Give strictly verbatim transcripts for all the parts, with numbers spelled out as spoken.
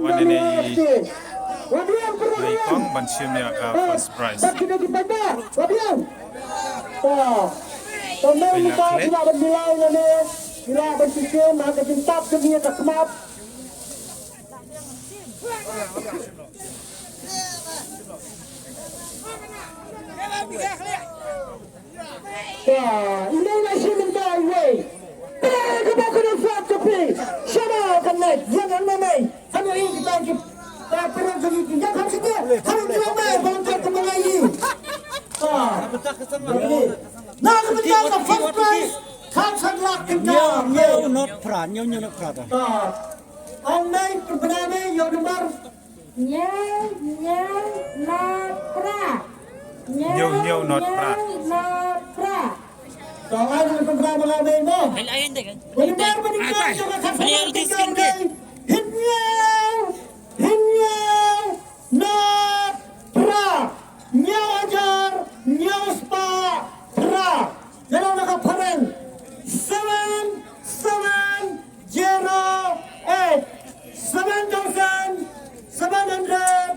Wan ine i nyngkong ban shim ïa ka first prize. Peit la klet. Ka ine la shim mynta iwei. Peit ka ba ka dang sat ka phi. Shaba ka net ïa ngan ma mei. Hanu ïa kita ki ta pynrang ka ki ïa ka ki ïa ka ki ma mei ba ka ma ngai. Ka na ka mynta ka first prize. Ka san lak ka. Ñiew, ñiew, not phra, ñiew, ñiew, not phra ta. Ka ong mei pynbna mei ïa u number. Ñiew, ñiew, not phra. Ñiew, ñiew, not phra. Ñiew, ñiew, not phra. To ai nang pynphra ma nga mei mo. Ai, ai, ande kan. Wani mar ba nang ai, ai. Jong ka ai, ai, ai, ai. Hynñiew, hynñiew, not phra. Hynñiew hajar, hynñiew spah, phra. Ïa la na ka phareng. Seven, seven, zero eight, seven thousand seven hundred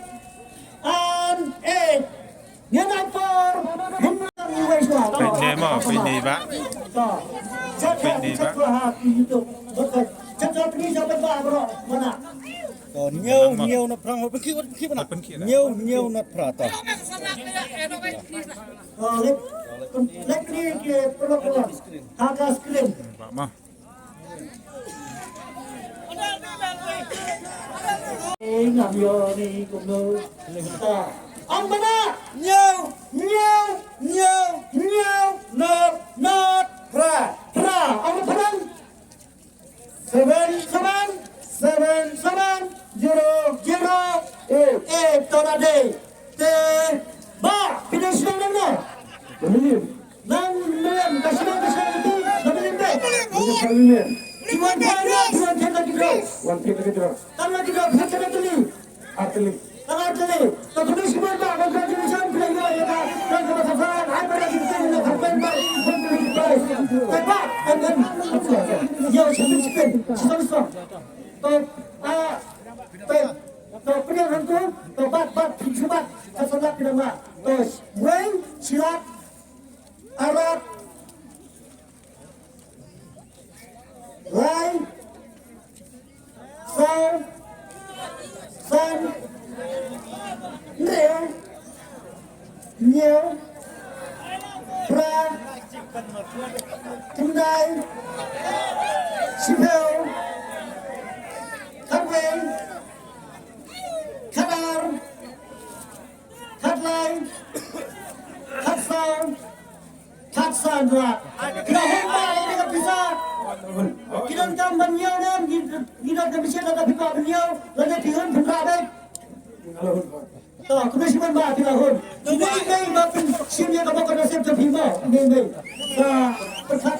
and eight. Ngan ai por. Peit ne mo, peit ne ba. Peit ne ba. To, hynñiew, hynñiew not phra, pynkhih, pynkhih ba na. Pynkhih na. Hynñiew, hynñiew not phra to. To, lek, lek ni ke pynlong, pynlong. Ha ka screen. Ba ma. Ong ba na. Hynñiew, hynñiew, hynñiew, not, not, phra, phra. Ong ba phareng. Seven, seven, seven, seven, zero, zero, eight, eight, to na dei. Te, ba, phi dei shnong nangno? Nangmylliam. Nangmylliam, ka shnong, ka shnong, ka shnong, Nangmylliam te. Nangmylliam. Phi wan phai ne, phi wan phet na ki drop. Wan phet na ki drop. Tang na ki drop, phet na tylli. Ar tylli. Tang ar tylli. To, khublei shibun ba, congratulations, phi la ïoh ïa ka, ïa ka ba sa sa, ai ba da ki seng na ka pen ba, wan phet na ki drop. Te ba, em, em. Ïa, shipin, shipin, shipin, shipin. To, ah, to, to, pynïaid hangto, to, bat, bat, pynshbat, ka san lak pynïaid ma. To, wei, shi lak, ar lak, lai, saw, san, hynriew, hynñiew, phra, khyndai, shiphew, khatwei, khatar, khatlai, khatsaw, khatsan, dua. Ki la hun ba ïa ka pisa. Ki donkam ban ñiew ne em, ki, ki donkam ban shim, lada phi kwah ban ñiew, lada phi hun pynrah beit. To, khublei shibun ba phi la hun. Kine ki dei ba pynshim ïa ka bok ka nasib jong phi mo. Kine ki dei. Sa pyrkhat